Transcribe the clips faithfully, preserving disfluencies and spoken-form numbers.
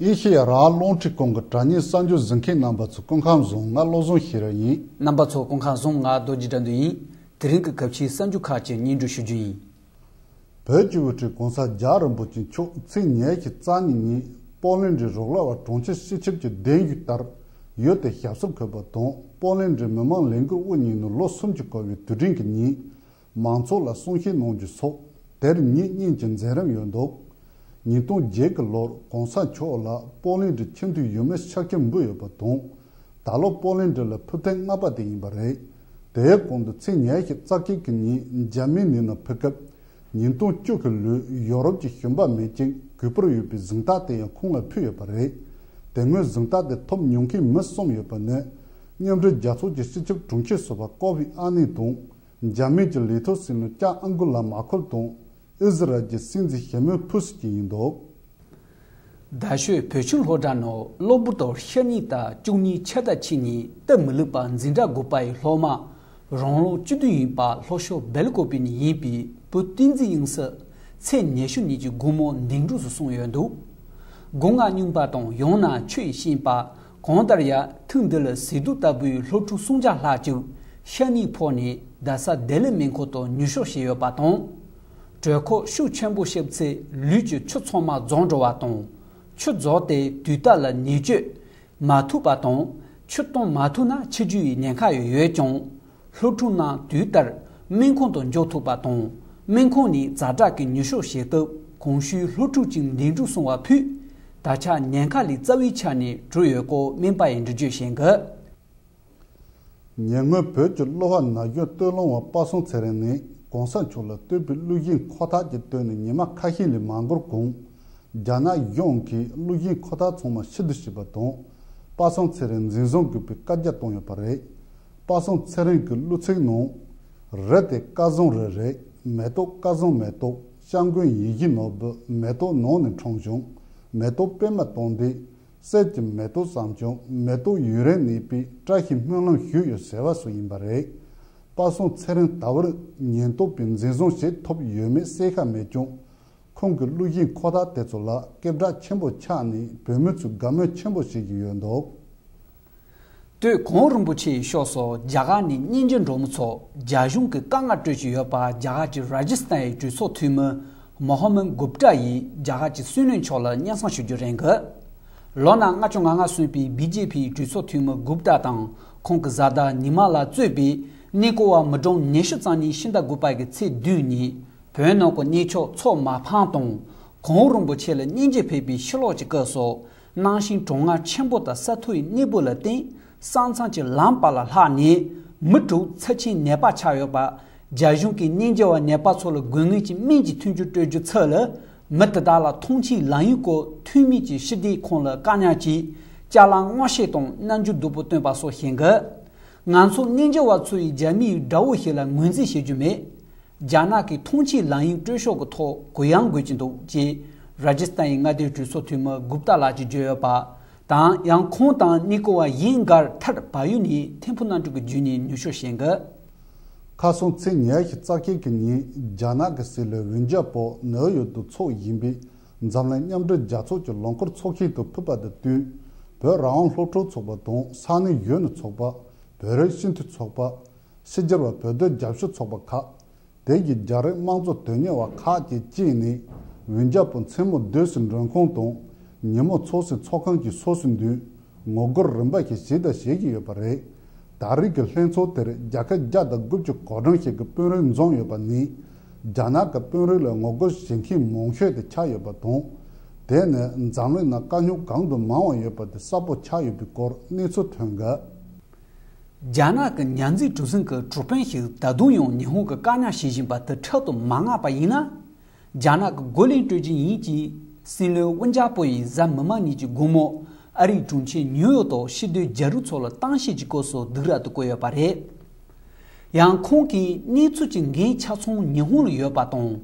ཨེ་ཤེ་ཡ་རང་དབང་རླུང་འཕྲིན་ཁང་གི་དྲ་བརྙན་གསར་འགྱུར་གཟིགས་མཁན་རྣམ་པ་ཚོ་སྐུ་ཁམས་བཟང་། ང་བློ་བཟང་ཤེས་རབ་ཡིན། རྣམ་པ་ཚོ་སྐུ་ཁམས་བཟང་། ང་རྡོ་རྗེ་དགྲ་འདུལ་ཡིན། དེ་རིང་གི་གལ་ཆེའི་གསར་འགྱུར་ཁག་ཅིག་སྙན་སྒྲོན་ཞུ་རྒྱུ་ཡིན། བོད་ཀྱི་དབུ་ཁྲིད་གོང་ས་རྒྱལ་བ་རིན་པོ་ཆེ་མཆོག་ཚེས་ཉི་ཤུ་རྩ་གཉིས་ཉིན་པོ་ལན་ཌི་རོག་ལ་བ་གྲོང་ཁྱེར་སྤྱི་ཁྱབ་ཀྱི་གདན་ཞུས་ལྟར་ཡུལ་དེར་ཞབས་སོར་འཁོད་པ་དང་། པོ་ལན་ཌི་མི་དམངས་ལས་འགུལ་དབུ་བརྙེས་ནས་ལོ་གསུམ་གྱི་འཁོར་བའི་དུས་དྲན་གྱི་ཉིན། མང་ཚོགས་ལ་གསུང་བཤད་གནང་རྒྱུ་སོགས་དེར་ཉིན་གཉིས་ཀྱི་མཛད་རིམ་ཡོད་འདུག། ཉིས་སྟོང་བརྒྱད་ཀྱི་ལོར་གོང་ས་མཆོག་ལ་པོ་ལན་ཌི་ཁྱིམ་མཚེས་ཡུལ་མི་ཆ་རྐྱེན་འབུལ་ཡོད་པ་དང་། ད་ལོ་པོ་ལན་ཌི་ལ་ཕེབས་ཐེངས་ལྔ་པ་དེ་ཡིན་པ་རེད། དེའི་གོང་དུ་ཚེས་ཉི་ཤུ་རྩ་བརྒྱད་ཀྱི་ཉིན་འཇར་མ་ནི་ནང་ཕེབས་སྐབས། ཉིས་སྟོང་བཅུ་གི་ལོའི་ཡོ་རོབ་ཀྱི་ཞུམ་པ་མེད་ཅིང་གུས་པར་ཡོད་པའི་གཟེངས་རྟགས་དེ་ཡང་ཁོང་ལ་ཕུལ་ཡོད་པ་རེད། དེ་སྔོན་གཟེངས་རྟགས་དེ་ཐོབ་མྱོང་མཁན་མི་གསུམ་ཡོད་པ་ནི། མཉམ་འབྲེལ་རྒྱལ་ཚོགས་ཀྱི་སྤྱི་ཁྱབ་དྲུང་ཆེ་ཟུར་པ་ཀོ་ཕི་ཨ་ནན་དང་། འཇར་མན་གྱི་ལས་ཐོག་སྲིད་བློན་ལྕམ་ཨན་གུ་ལ་མར་ཁེལ་དང་། ཨི་ཟི་རལ་གྱི་སྲིད་འཛིན་ཞི་མོལ་ཕུ་སི་ཅི་ཡིན་འདུག། རྡ་ཤོད་བོད་ཆུ་སློབ་གྲྭ་ནང་གློ་བུར་དུ་ཤ་ཉེ་ཟླ་བཅུ་གཉིས་ཕྱི་ཟླ་གཅིག་ཉིན་སྟབས་མི་ལེགས་པར་འཛིན་གྲྭ་དགུ་པ་ཡི་སློབ་མ། རང་ལོ་བཅུ་བདུན་ཡིན་པ་སློབ་ཤོར་སྦེལ་ཀོབ་ནས་ཡིན་པའི་བུ་བསྟན་འཛིན་དབྱངས་སི་ཚེས་ཉི་ཤུ་ཉིན་གྱི་དགོང་མོ་འདས་གྲོངས་སུ་སོང་ཡོད་འདུག། སྒོ་ང་རྙིང་པ་དང་ཡང་ན་ཆོས་ཤེས་པ། གང་ལྟར་ཡང་ཐེངས་འདི་ལ་ཟས་དུག་ལྟ་བུའི་སློབ་ཕྲུག་སུམ་བརྒྱ་ལྷག་ཅིག་ཤ་ཉེ་ཕོག་ནས་རྡ་ས་བདེ་ལེགས་སྨན་ཁང་དུ་མྱུར་སྐྱོབ་བྱས་ཡོད་པ་དང་། གྲོད་ཁོག་ཤུགས་ཆེན་པོ་བཤུབས་ཚེ་ལུས་ཀྱི་ཆུ་ཚང་མ་རྫོགས་འགྲོ་བ་དང་། ཆུ་རྫོགས་ཏེ་དུས་ལྟར་ལ་ཉེས་སྤྱོད་མ་ཐུབ་པ་དང་། ཆུ་གཏོང་མ་ཐུབ་ན་འཆི་རྒྱུ་ཡི་ཉེན་ཁ་ཡང་ཡོད་ཀྱང་། སློབ་ཕྲུག་རྣམས་དུས་ལྟར་སྨན་ཁང་དུ་འཇོག་ཐུབ་པ་དང་། སྨན་ཁང་ནས་ཛ་དྲག་གི་མྱུར་སྐྱོབ་བྱེད་སྐབས་གོང་ཞུས་སློབ་ཕྲུག་ཅིག་འདས་གྲོངས་སོང་བ་ཕུད། ད་ཆ་ཉེན་ཁ་ལས་རྩ་བའི་ཆ་ནས་གྲོལ་ཡོད་སྐོར་སྨན་པ་ཡིས་འགྲེལ་བརྗོད་བྱེད་འགོད། ཉེ་སྔོན་བོད་ཀྱི་གླུ་བ་ན་གཞོན་སྟོད་ལུང་བ་པ་སངས་ཚེ་རིང་ནི་གོང་ས་མཆོག་ལ་བསྟོད་པའི་གླུ་གཞས་འཁོར་ཐག་ཅིག་བཏོན་ནས་ཉི་མ་ཁ་ཤས་ལས་མ་འགོར་གོང་། རྒྱ་ནག་གཞུང་གིས་གླུ་གཞས་འཁོར་ཐག་ཚང་མ་ཕྱིར་བསྡུ་བྱས་པ་དང་། པ་སངས་ཚེ་རིང་འཛིན་བཟུང་དགོས་པའི་བཀའ་རྒྱ་བཏང་ཡོད་པ་རེད། པ་སངས་ཚེ་རིང་གི་གླུ་ཚིག་ནང་། རི་དེ་སྐལ་བཟང་རི་རེད། མེ་ཏོག་སྐལ་བཟང་མེ་ཏོག་སྐྱབས་མགོན་ཡིད་བཞིན་ནོར་བུ་མེ་ཏོག་ནང་ནས་འཁྲུངས་བྱུང་། མེ་ཏོག་པད་མ་སྟོང་ལྡན། གསེར་གྱི་མེ་ཏོག་བསམ་བྱུང་། མེ་ཏོག་ཡུན་རིང་གནས་པའི་བཀྲ་ཤིས་སྨོན་ལམ་ཞུས་ཡོད་ཟེར་བ་སོགས་ཡིན་པ་རེད། པ་སངས་ཚེ་རིང་ད་བར་ཉེན་རྟོག་པས་འཛིན་བཟུང་བྱེད་ཐུབ་ཡོད་མེད་གསལ་ཁ་མེད་ཀྱང་། ཁོང་གི་གླུ་གཞས་འཁོར་ཐག་དེ་ཚོ་ལ་སྐད་གྲགས་ཆེན་པོ་ཆགས་ནས་བོད་མི་ཚོས་དགའ་མོས་ཆེན་པོ་བྱེད་ཀྱི་ཡོད་འདུག། སྟོད་གོང་རིན་པོ་ཆེ་ཡི་ཕྱོགས་སུ་རྒྱ་གར་ནས་གཉེན་རྒྱུད་འགྲོ་མི་ཚོ་རྒྱ་གཞུང་གིས་དཀའ་ངལ་སྤྲོད་ཀྱི་ཡོད་པ་རྒྱ་གར་གྱི་ར་ཇི་སི་ཐན་ཡི་གྲོས་ཚོགས་འཐུས་མི་མོ་ཧ་མན་གུབ་ཏྲ་ཡིས་རྒྱ་གར་གྱི་སྲིད་བློན་མཆོག་ལ་སྙན་སེང་ཞུ་རྒྱུ་རེད་འགོད། ལོ་ན་ལྔ་བཅུ་ང་ལྔ་སོན་པའི་བི་ཇེ་པི་ཡི་གྲོས་ཚོགས་འཐུས་མི་གུབ་ཏྲ་དང་ཁོང་གི་བཟའ་ཟླ་ཉི་མ་ལ་གཙོས་པའི་གནས་སྐོར་བ་མི་གྲངས་ཉི་ཤུ་ཙམ་ནི་ཕྱི་ཟླ་དགུ་པ་གི་ཚེས་བདུན་ཉིན་བོད་ནང་གི་གནས་མཆོག་མཚོ་མ་ཕམ་དང་གོང་རིན་པོ་ཆེ་ལ་སྙིང་རྗེ་ཕེབས་པའི་ཕྱི་ལོགས་ཀྱི་སྐབས་སུ་གནམ་གཤིས་གྲང་ངར་ཆེན་པོ་དང་ས་མཐོའི་གནས་སྤོ་ལ་བརྟེན་ས་མཚམས་ཀྱི་ལམ་བར་ལ་ལྷག་ནས་མི་དྲུག་ཚབས་ཆེན་ནད་པ་ཆགས་ཡོད་པ། རྒྱ་གཞུང་གིས་སྙིང་རྗེ་བ་ནད་པ་ཚོ་ལ་དགོས་ངེས་ཀྱི་སྨན་གྱི་མཐུན་འགྱུར་སྤྲོད་རྒྱུ་ཚུལ་ལ་མི་དེ་དག་ལ་ཐོངས་མཆན་ལམ་ཡིག་སྐོར་འཐུས་མི་གྱིས་ཞི་བདེའི་ཁོངས་ལ་བཀའ་ཉར་གྱིས་ཅ་ལག་སྔོག་བཤེར་དང་རྣམ་འགྱུར་སྡུག་པོ་བཏོན་པ་སོགས་བཤད་འགོད། ང་ཚོ་སྙིང་རྗེ་བ་ཚོ་ཡིས་རྒྱ་མི་ཡི་དགྲ་བོ་ཞིག་ལ་ངོས་འཛིན་བྱེད་རྒྱུ་མེད། རྒྱ་ནག་གིས་ཐོངས་མཆན་ལམ་ཡིག་སྤྲོད་ཕྱོགས་ཀྱི་ཐོག་གུ་ཡངས་དགོས་ཀྱི་འདུག་ཅེས་ར་ཇི་སི་ཐན་ཡི་མངའ་སྡེའི་གྲོས་ཚོགས་འཐུས་མི་གུབ་ཏ་ལགས་ཀྱིས་བརྗོད་ཡོད་པ་དང་། ཡང་ཁོང་དང་གནས་སྐོར་བ་གཞན་འགར་ཐར་བལ་ཡུལ་ནས་ཐིམ་ཕུ་གནམ་གྲུ་གི་བརྒྱུད་ནས་མྱུར་སྐྱོབ་བྱེད་འགོད། ཁ་སང་ཚེས་ཉི་ཤུ་རྩ་བརྒྱད་ཀྱི་ཉིན་རྒྱ་ནག་གི་སྲིད་བློན་ཝུན་ཅཱ་པོ་ནིའུ་ཡོག་ཏུ་འཚོགས་བཞིན་པའི་འཛམ་གླིང་མཉམ་འབྲེལ་རྒྱལ་ཚོགས་ཀྱི་ལོ་འཁོར་ཚོགས་ཆེན་དུ་ཕེབས་པ་དང་བསྟུན། བོད་རང་དབང་སློབ་ཕྲུག་ཚོགས་པ་དང་ས་གནས་གཞོན་ནུ་ཚོགས་པ། བོད་རིགས་སྤྱི་འཐུས་ཚོགས་པ། ཕྱི་རྒྱལ་བ་བོད་དོན་རྒྱབ་སྐྱོར་ཚོགས་པ་ཁག་དེ་གའི་རྒྱ་རིགས་དམངས་གཙོ་དོན་གཉེར་བ་ཁག་ཅིག་བཅས་ནས་ཝུན་ཅཱ་པོ་མཚན་མོ་སྡོད་སའི་མགྲོན་ཁང་དང་། ཉིན་མོ་ཚོགས་སའི་ཚོགས་ཁང་གི་སོ་སོའི་མདུན་ངོ་རྒོལ་རིམ་པ་ཞིག་བྱས་དང་བྱེད་ཀྱི་ཡོད་པ་རེད། ད་རེས་ཀྱི་ལྷན་ཚོགས་དེར་རྒྱལ་ཁབ་བརྒྱ་དང་དགུ་བཅུ་གོ་གྲངས་ཤིག་གི་དཔོན་རིགས་འཛོམས་ཡོད་པ་ནི། རྒྱ་ནག་གི་དཔོན་རིགས་ལ་ངོ་རྒོལ་བྱེད་མཁན་མང་ཤོས་དེ་ཆགས་ཡོད་པ་དང་། དེ་ནི་འཛམ་གླིང་ནང་དཀའ་རྙོག་གང་དུ་མང་བ་ཡོད་པ་དེ་གསལ་པོ་ཆགས་ཡོད་པའི་སྐོར་གནས་ཚུལ་ཐོན་འགོད། རྒྱ་ནག་གི་ཉ་འཛིན་གྲུ་གཟིངས་ཀྱི་གྲུ་དཔོན་ཞིག་ད་དུང་ཡང་ཉི་ཧོང་གི་བཀག་ཉར་བྱེད་བཞིན་པ་དེ་འཕྲལ་དུ་མ་མངགས་པ་ཡིན་ན། རྒྱ་ནག་གི་རྒོལ་ལན་སྤྲོད་ཀྱི་ཡིན་ཅེས་སྲིད་བློན་ཝུན་ཅཱ་པོ་ཡིས་གཟའ་མིག་དམར་ཉིན་གྱི་དགོང་མོ་ཨ་རིའི་གྲོང་ཁྱེར་ཉིའུ་ཡོག་ཏུ་ཕྱི་སྡོད་རྒྱ་རིགས་ཚོ་ལ་གཏམ་བཤད་ཀྱི་སྐབས་སུ་སྡིགས་ར་དུ་བཀོད་ཡོད་པ་རེད། ཡང་ཁོང་གིས་གནས་ཚུལ་གྱི་འགན་ཆ་ཚང་ཉི་ཧོང་ལ་ཡོད་པ་དང་།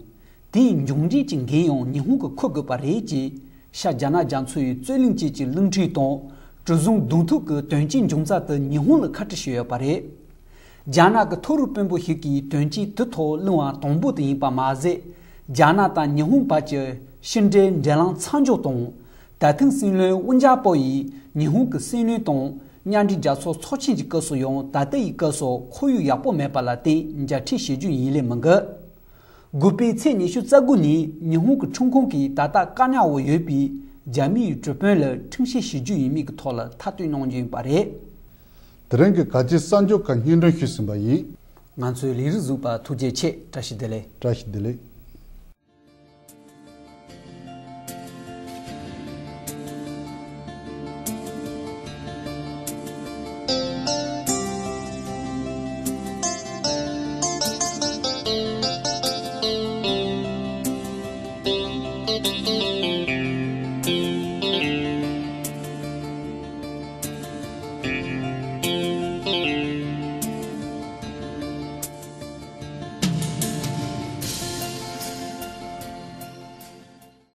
དེའི་མཇུག་འབྲས་ཀྱི་འགན་ཡང་ཉི་ཧོང་གིས་འཁུར་དགོས་པ་རེད་ཅེས་ཤར་རྒྱ་ནག་རྒྱ་མཚོ་ཡི་རྩོད་གླེང་བཅས་ཀྱི་གླིང་ཕྲན་དང་གྲུ་གཟིངས་གདོང་ཐུག་གི་དོན་རྐྱེན་འབྱུང་རྩ་དེ་ཉི་ཧོང་ལ་ཁ་ཁྲལ་བྱས་ཡོད་པ་རེད། རྒྱ་ནག་གི་མཐོ་རིམ་དཔོན་པོ་ཞིག་གིས་དོན་རྐྱེན་དེ་ཐོག་གླེང་བ་དང་པོ་དེ་ཡིན་པ་མ་ཟད། རྒྱ་ནག་དང་ཉི་ཧོང་བར་གྱི་ཕྱི་འབྲེལ་འབྲེལ་ལམ་མཚམས་འཇོག་དང་། ད་ཐེངས་སྲིད་བློན་ཝུན་ཅཱ་པོ་ཡིས་ཉི་ཧོང་གི་སྲིད་བློན་དང་མཉམ་འབྲེལ་རྒྱལ་ཚོགས་ཚོགས་ཆེན་གྱི་སྐབས་སུ་ཡང་ད་ལྟ་ཡི་སྐབས་སུ་ཁོར་ཡུག་ཡག་པོ་མེད་པ་ལ་བརྟེན་མཇལ་འཕྲད་བྱེད་རྒྱུ་ཡིན་ལེ་མི་འགི། དགུ་པའི་ཚེས་ཉི་ཤུ་རྩ་དགུ་ཉིན་ཉི་ཧོང་གི་ཁྲིམས་ཁང་གིས་ད་ལྟ་བཀག་ཉར་འོག་ཡོད་པའི་རྒྱ་མིའི་གྲུ་དཔོན་ལ་ཁྲིམས་བཤེར་བྱེད་རྒྱུ་ཡིན་མིན་གྱི་ཐོག་ལ་ཐག་གཏོད་གནང་རྒྱུ་ཡིན་པ་རེད། དེ་རིང་གི་ག་ཅི་གསར་འགྱུར་ཁག་སྙན་སྒྲོན་ཞུས་ཟིན་པ་ཡིན། ང་ཚོའི་ལས་རིགས་གཟུགས་པ་ཐུགས་རྗེ་ཆེ། བཀྲ་ཤིས་བདེ་ལེགས། བཀྲ་ཤིས་བདེ་ལེགས།